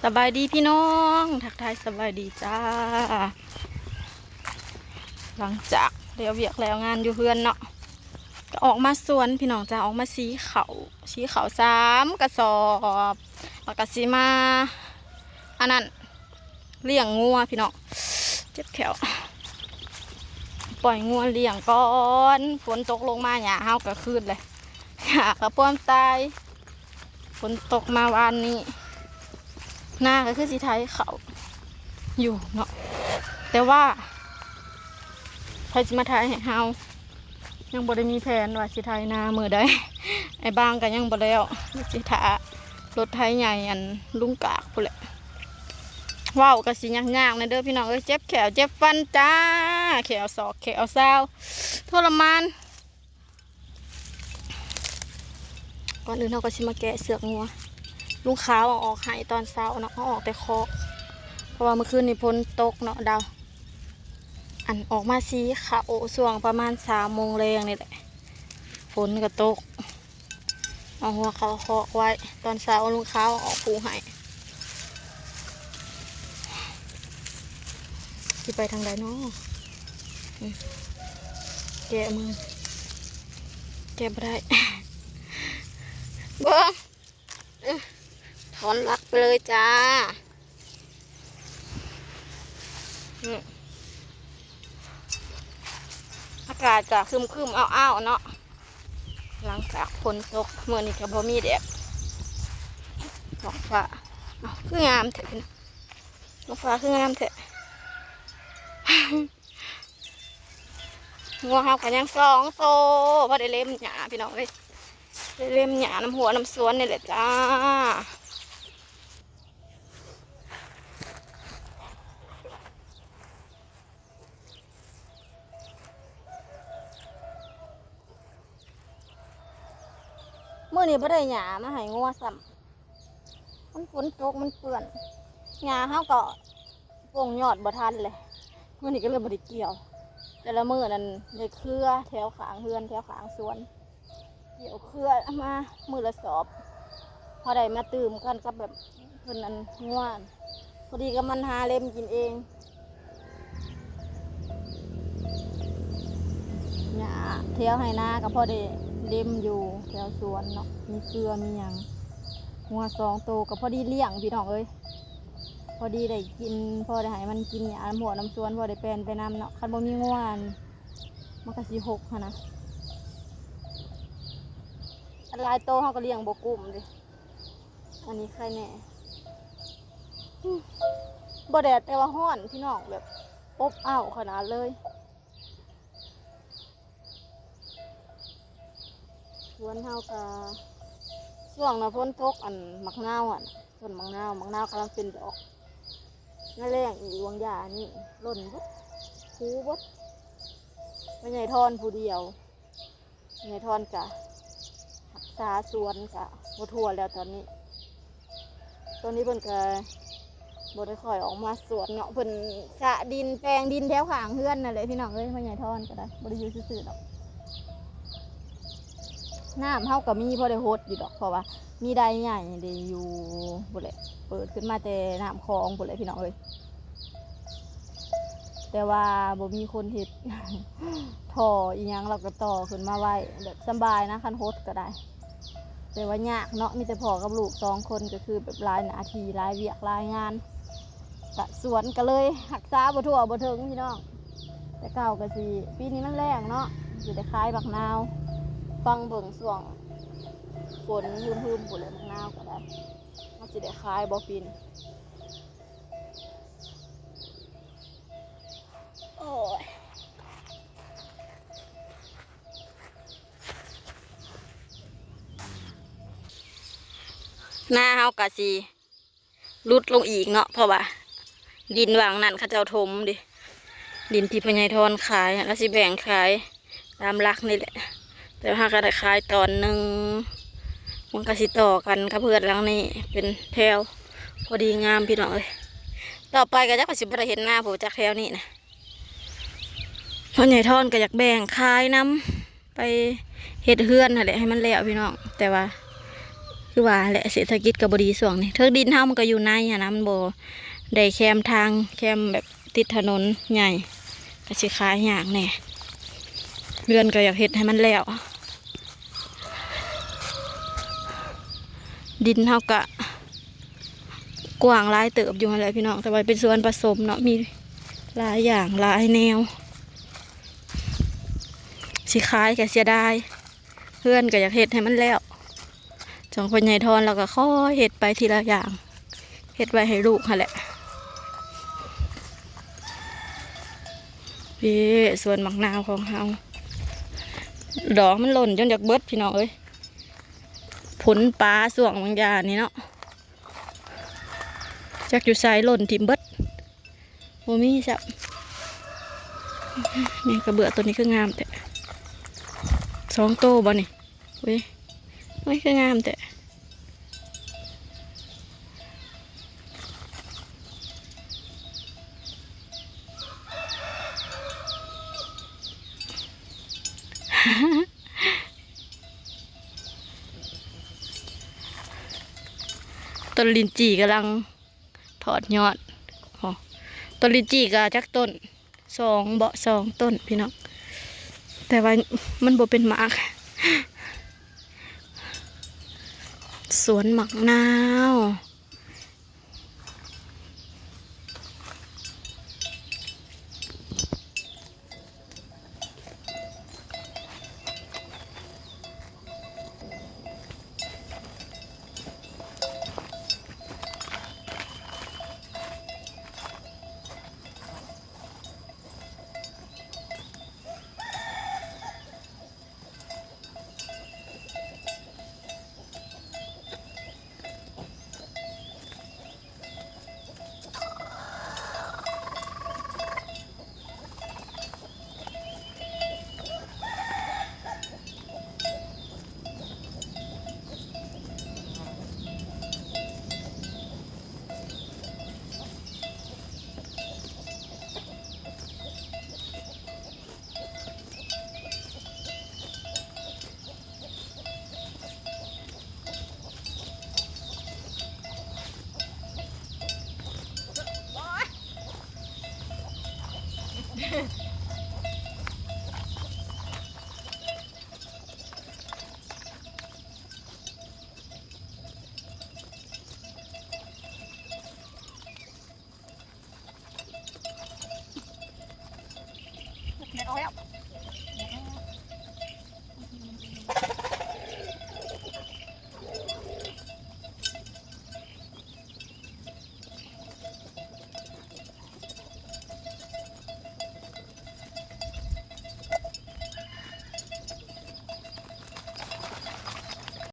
ສະບາຍດີພີ່ນ້ອງ ທັກທາຍສະບາຍດີຈ້າ. ຫຼັງຈາກແລ້ວວຽກແລ້ວງານຢູ່ເຮືອນເນາະ ກໍອອກມາສວນພີ່ນ້ອງຈ້າ ອອກມາສີເຂົ້າ ສີເຂົ້າສາມກະສອບ ແລ້ວກໍຊິມາ ອັນນັ້ນ ລ້ຽງງົວພີ່ນ້ອງ ເຈັບແຂ້ວ ປ່ອຍງົວລ້ຽງກ່ອນ. ຝົນຕົກລົງມາຫຍ້າເຮົາກໍຄືນເລີຍ ຫຍ້າກໍພວມຕາຍ. ຝົນຕົກມາວານນີ້ ນາກໍຄືຊິໄຖເຂົ້າຢູ່ເນາະ ແຕ່ວ່າໃຜຊິມາໄຖໃຫ້ເຮົາ ຍັງບໍ່ໄດ້ມີແຜນວ່າຊິໄຖນາມື້ໃດ. ໄອ້ບາງກໍຍັງບໍ່ແລ້ວ ຊິຖ້າລົດໄຖໃຫຍ່ອັນລຸງກາກພຸ້ນແຫຼະ. ເວົ້າກໍຊິຍາກໆແດ່ເດີພີ່ນ້ອງເອີຍ ເຈັບແຂ້ວເຈັບຟັນຈ້າ ແຂ້ວສອກແຂ້ວຊາວ ທໍລະມານ. ກ່ອນອື່ນເຮົາກໍຊິມາແກະເຊືອກງົວ ລຸງຂາວເອົາອອກໃຫ້ຕອນເຊົ້າເນາະ ເອົາອອກແຕ່ຄອກ ເພາະວ່າມື້ຄືນນີ້ຝົນຕົກເນາະດາວ. ອັນອອກມາສີເຂົ້າຊ່ວງປະມານສາມໂມງແລງນີ້ແຫຼະ ຝົນກໍຕົກ ເອົາຫົວເຂົ້າຄອກໄວ້ ຕອນເຊົ້າລຸງຂາວເອົາອອກປູໃຫ້. ຊິໄປທາງໃດເນາະ? ອືມ ແກະມື ແກະບໍ່ໄດ້ ເບິ່ງ ອືມ ຖອນຫຼັກໄປເລີຍຈ້າ. ອືມ ອາກາດກະຄຶມໆ ອ້າວໆ ເນາະ ຫຼັງຈາກຝົນຕົກ ມື້ນີ້ກະບໍ່ມີແດດ ທ້ອງຟ້າ ອ້າວ ຄືງາມແທ້ ທ້ອງຟ້າຄືງາມແທ້. ງົວເຮົາກໍຍັງສອງໂຕ ພໍໄດ້ເລັມຫຍ້າພີ່ນ້ອງເອີຍ ໄດ້ເລັມຫຍ້ານຳຮົ້ວນຳສວນນີ້ແຫຼະຈ້າ. ມື້ນີ້ບໍ່ໄດ້ຫຍ້າມາໃຫ້ງົວຊ້ຳ ມັນຝົນຕົກມັນເປື້ອນ ຫຍ້າເຮົາກໍ ປົ່ງຍອດບໍ່ທັນເລີຍ ມື້ນີ້ກໍເລີຍບໍ່ໄດ້ກ່ຽວ. ແຕ່ລະມື້ນັ້ນໄດ້ເຄືອແຖວຂ້າງເຮືອນ ແຖວຂ້າງສວນ ກ່ຽວເຄືອມາມື້ລະສອບ ພໍໄດ້ມາຕື່ມກັນກັບແບບເພິ່ນອັນງົວ ພໍດີກັບມັນຫາເລັມກິນເອງ. ຫຍ້າແຖວໄຮ່ນາກໍພໍໄດ້ເລັມຢູ່ແຖວສວນເນາະ ມີເຄືອມີຫຍັງ ງົວສອງໂຕກໍພໍດີລ້ຽງພີ່ນ້ອງເອີຍ. ພໍດີໄດ້ກິນ ພໍໄດ້ໃຫ້ມັນກິນຫຍ້ານຳຮົ້ວນຳສວນ ພໍໄດ້ແປນໄປນຳເນາະ. ຄັນບໍ່ມີງົວ ມັນກໍຊິຫົກຫັ້ນນະ ອັນຫຼາຍໂຕເຮົາກໍລ້ຽງບໍ່ກຸ້ມເດ້. ອັນນີ້ໄຄແນ່ ບໍ່ແດດແຕ່ວ່າຮ້ອນພີ່ນ້ອງ ແບບອົບອ້າວຂະໜາດເລີຍ. ສວນເຮົາກະ ຊ່ວງໜ້າຝົນຕົກ ອັນໝາກນາວຫັ້ນ ຕົ້ນໝາກນາວ ໝາກນາວກຳລັງເປັນດອກ ໜ້າແລ້ງອີກຫວ່າງຢ່ານີ້ ຫຼົ່ນເບິດ ຜູເບິດ ພໍ່ໃຫຍ່ທອນຜູ້ດຽວ ແມ່ທອນກະຮັກສາສວນກະບໍ່ທົ່ວແລ້ວຕອນນີ້. ຕອນນີ້ເພິ່ນກະບໍ່ໄດ້ຄ່ອຍອອກມາສວນເນາະ ເພິ່ນສະດິນແປງດິນແຖວຂ້າງເຮືອນນັ້ນແຫຼະພີ່ນ້ອງເອີຍ. ພໍ່ໃຫຍ່ທອນກະໄດ້ບໍ່ໄດ້ຢູ່ຊື່ໆດອກ. ນ້ຳເຮົາກະມີພໍໄດ້ຫົດຢູ່ດອກ ເພາະວ່າມີໄດໃຫຍ່ເດ້ ຢູ່ພຸ້ນແຫຼະ ເປີດຂຶ້ນມາແຕ່ນ້ຳຂອງພຸ້ນແຫຼະພີ່ນ້ອງເອີຍ. ແຕ່ວ່າບໍ່ມີຄົນເຮັດ ທໍ່ອີ່ຫຍັງ ລາວກໍຕໍ່ຂຶ້ນມາໄວ້ ແບບສຳບາຍນະ ຄັນຫົດກໍໄດ້. ແຕ່ວ່າຍາກເນາະ ມີແຕ່ພໍ່ກັບລູກສອງຄົນ ກໍຄືແບບຫຼາຍໜ້າທີ່ ຫຼາຍວຽກ ຫຼາຍງານ ກະສວນກໍເລີຍຮັກສາບໍ່ທົ່ວບໍ່ເຖິງພີ່ນ້ອງ. ແຕ່ເກົ່າກໍຊິ ປີນີ້ມັນແລ້ງເນາະ ຊິໄດ້ຂາຍບັກນາວ ຟັງເບິ່ງຊ່ວງຝົນຮຶມໆ ພຸ້ນແຫຼະ ບັກນາວກໍໄດ້ ເຮົາຊິໄດ້ຂາຍບໍ່ປີນີ້. ໂອ້ຍ ນາເຮົາກະຊິຫຼຸດລົງອີກເນາະ ເພາະວ່າດິນຫວ່າງນັ້ນເຂົາເຈົ້າຖົມເດ້ ດິນທີ່ພໍ່ໃຫຍ່ທອນຂາຍ ລາວຊິແບ່ງຂາຍ ຕາມຫຼັກນີ້ແຫຼະ ແຕ່ວ່າເຮົາກໍໄດ້ຂາຍຕອນໜຶ່ງ ມັນກໍຊິຕໍ່ກັນກັບເຮືອນຫຼັງນີ້ເປັນແຖວ ພໍດີງາມພີ່ນ້ອງເອີຍ. ຕໍ່ໄປກໍຈັກວ່າຊິບໍ່ໄດ້ເຫັນນາຜູ້ຈັກແຖວນີ້ນະ ພໍ່ໃຫຍ່ທອນກໍຢາກແບ່ງຂາຍນຳ ໄປເຮັດເຮືອນຫັ້ນແຫຼະໃຫ້ມັນແລ້ວພີ່ນ້ອງ ແຕ່ວ່າ ຄືວ່າແຫຼະ ເສດຖະກິດກໍບໍ່ດີຊ່ວງນີ້ ເທິງດິນເຮົາມັນກໍຢູ່ໃນຫັ້ນນະ ມັນບໍ່ໄດ້ແຄມທາງ ແຄມແບບຕິດຖະໜົນໃຫຍ່ ກໍຊິຂາຍຍາກແດ່. ເຮືອນກໍຢາກເຮັດໃຫ້ມັນແລ້ວ ດິນເຮົາກະກວ້າງຫຼາຍເຕີບຢູ່ຫັ້ນແຫຼະພີ່ນ້ອງ ແຕ່ວ່າເປັນສວນປະສົມເນາະ ມີຫຼາຍຢ່າງຫຼາຍແນວ ຊິຂາຍກະເສຍດາຍ ເຮືອນກະຢາກເຮັດໃຫ້ມັນແລ້ວ ຂອງພໍ່ໃຫຍ່ທອນລາວກະຄ່ອຍເຮັດໄປທີລະຢ່າງ ເຮັດໄວ້ໃຫ້ລູກຫັ້ນແຫຼະ. ເອີ ສວນໝາກນາວຂອງເຮົາ ດອກມັນຫຼົ່ນຈົນຢາກເບິດພີ່ນ້ອງເອີຍ ຜົນປາຊ່ວງບາງຢ່າງນີ້ເນາະ ຈັກຢູ່ໃສ ຫຼົ່ນຖິ້ມເບິດ ບໍ່ມີຊ້ຳ. ແມ່ນກະເບືອໂຕນີ້ຄືງາມແທ້ ສອງໂຕບໍ່ນີ້? ອຸ້ຍ ໂອ້ຍ ຄືງາມແທ້. ຕົ້ນລິນຈີ່ກຳລັງຖອດຍອດ ໂອ້ ຕົ້ນລິນຈີ່ກະຈັກຕົ້ນ ສອງເບາະ ສອງຕົ້ນພີ່ນ້ອງ ແຕ່ວ່າມັນບໍ່ເປັນໝາກ. ສວນໝາກນາວ.